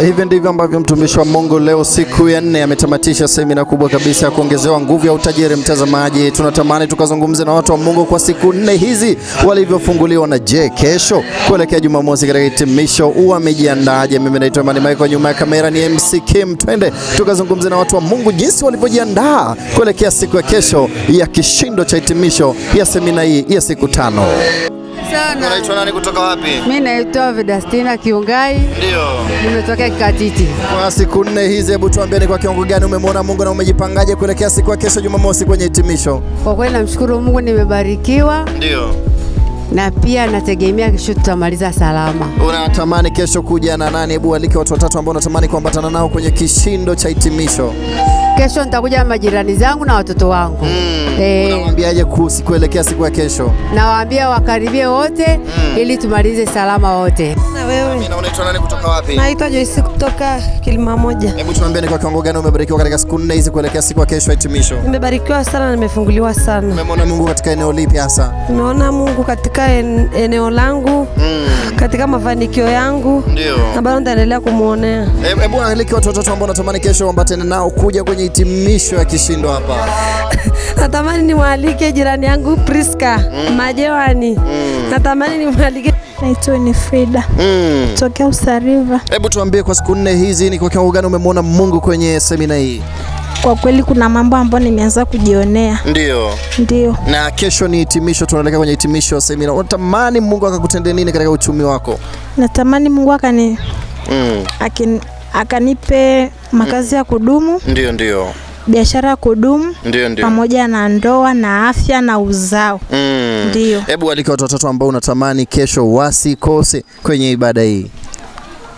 Hivi ndivyo ambavyo mtumishi wa Mungu leo siku ya nne ametamatisha semina kubwa kabisa ya kuongezewa nguvu ya utajiri. Mtazamaji, tunatamani tukazungumze na watu wa Mungu kwa siku nne hizi walivyofunguliwa, na je, kesho kuelekea Jumamosi katika hitimisho wamejiandaaje? Mimi naitwa Imani Michael, nyuma ya kamera ni MC Kim. Twende tukazungumze na watu wa Mungu jinsi walivyojiandaa kuelekea siku ya kesho ya kishindo cha hitimisho ya semina hii ya siku 5. Sana. Unaitwa nani kutoka wapi? Mimi naitwa Vedastina Kiungai. Ndio. Nimetokea Kikatiti. Kwa siku nne hizi, hebu tuambie ni kwa kiwango gani umemwona Mungu na umejipangaje kuelekea siku ya kesho Jumamosi kwenye hitimisho? Kwa kweli namshukuru Mungu nimebarikiwa. Ndio. Na pia nategemea kesho tutamaliza salama. Unatamani kesho kuja na nani? Hebu alike watu watatu ambao unatamani kuambatana nao kwenye kishindo cha hitimisho. Kesho nitakuja na majirani zangu na watoto wangu. Unawaambiaje kuhusu kuelekea siku ya kesho? Nawaambia wakaribie wote ili tumalize salama wote. Na wewe? Mimi unaitwa nani kutoka wapi? Naitwa Joyce kutoka Kilimamoja. Hebu tuambie ni kwa kiwango gani umebarikiwa katika siku nne hizi kuelekea siku ya kesho hitimisho? Nimebarikiwa sana na nimefunguliwa sana. Umemwona Mungu katika eneo lipi hasa? Nimeona Mungu katika eneo langu, katika mafanikio yangu. Ndio. Na bado nitaendelea kumuonea. Hebu alike watu watatu ambao unatamani kesho uambatane nao kuja kwenye hitimisho ya kishindo hapa. Natamani nimwalike jirani yangu Priska Majewani. Natamani nimwalike. Naitwa ni Frida. Tokea Usariva. Hebu tuambie kwa siku nne hizi ni kwa kiwango gani umemwona Mungu kwenye semina hii? Kwa kweli kuna mambo ambayo nimeanza kujionea. Ndio. Ndio. Na kesho ni hitimisho, tunaelekea kwenye hitimisho ya semina. Unatamani Mungu akakutendee nini katika uchumi wako? Natamani Mungu akanipe makazi ya kudumu. Ndio, ndio. Biashara ya kudumu. Ndio, ndio. Pamoja na ndoa na afya na uzao. Ndio. Hebu alika watu watatu ambao unatamani kesho wasikose kwenye ibada hii.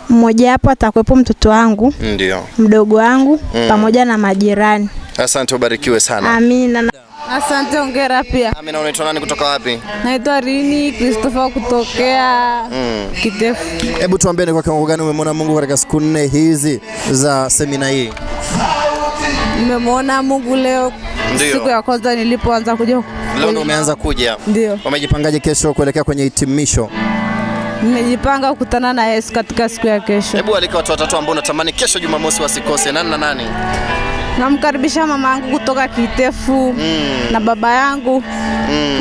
Mmoja hapo atakuwepo mtoto wangu. Ndio. Mdogo wangu pamoja na majirani. Asante, ubarikiwe sana. Amina. Asante, hongera pia. Amina, unaitwa nani kutoka wapi? Naitwa Rini Christopher kutokea Kitefu. Hebu tuambie ni kwa kiwango gani umemwona Mungu katika siku nne hizi za semina hii? Nimemwona Mungu leo. Ndiyo. Siku ya kwanza nilipoanza kuja. Leo ndo umeanza kuja. Ndio. Umejipangaje kesho kuelekea kwenye hitimisho? Nimejipanga kukutana na Yesu katika siku ya kesho. Hebu alika watu watatu ambao unatamani kesho Jumamosi wasikose. Nani na nani? Namkaribisha mama yangu kutoka Kitefu na baba yangu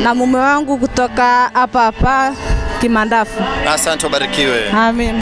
na mume wangu kutoka hapa hapa Kimandafu. Asante, ubarikiwe. Amen.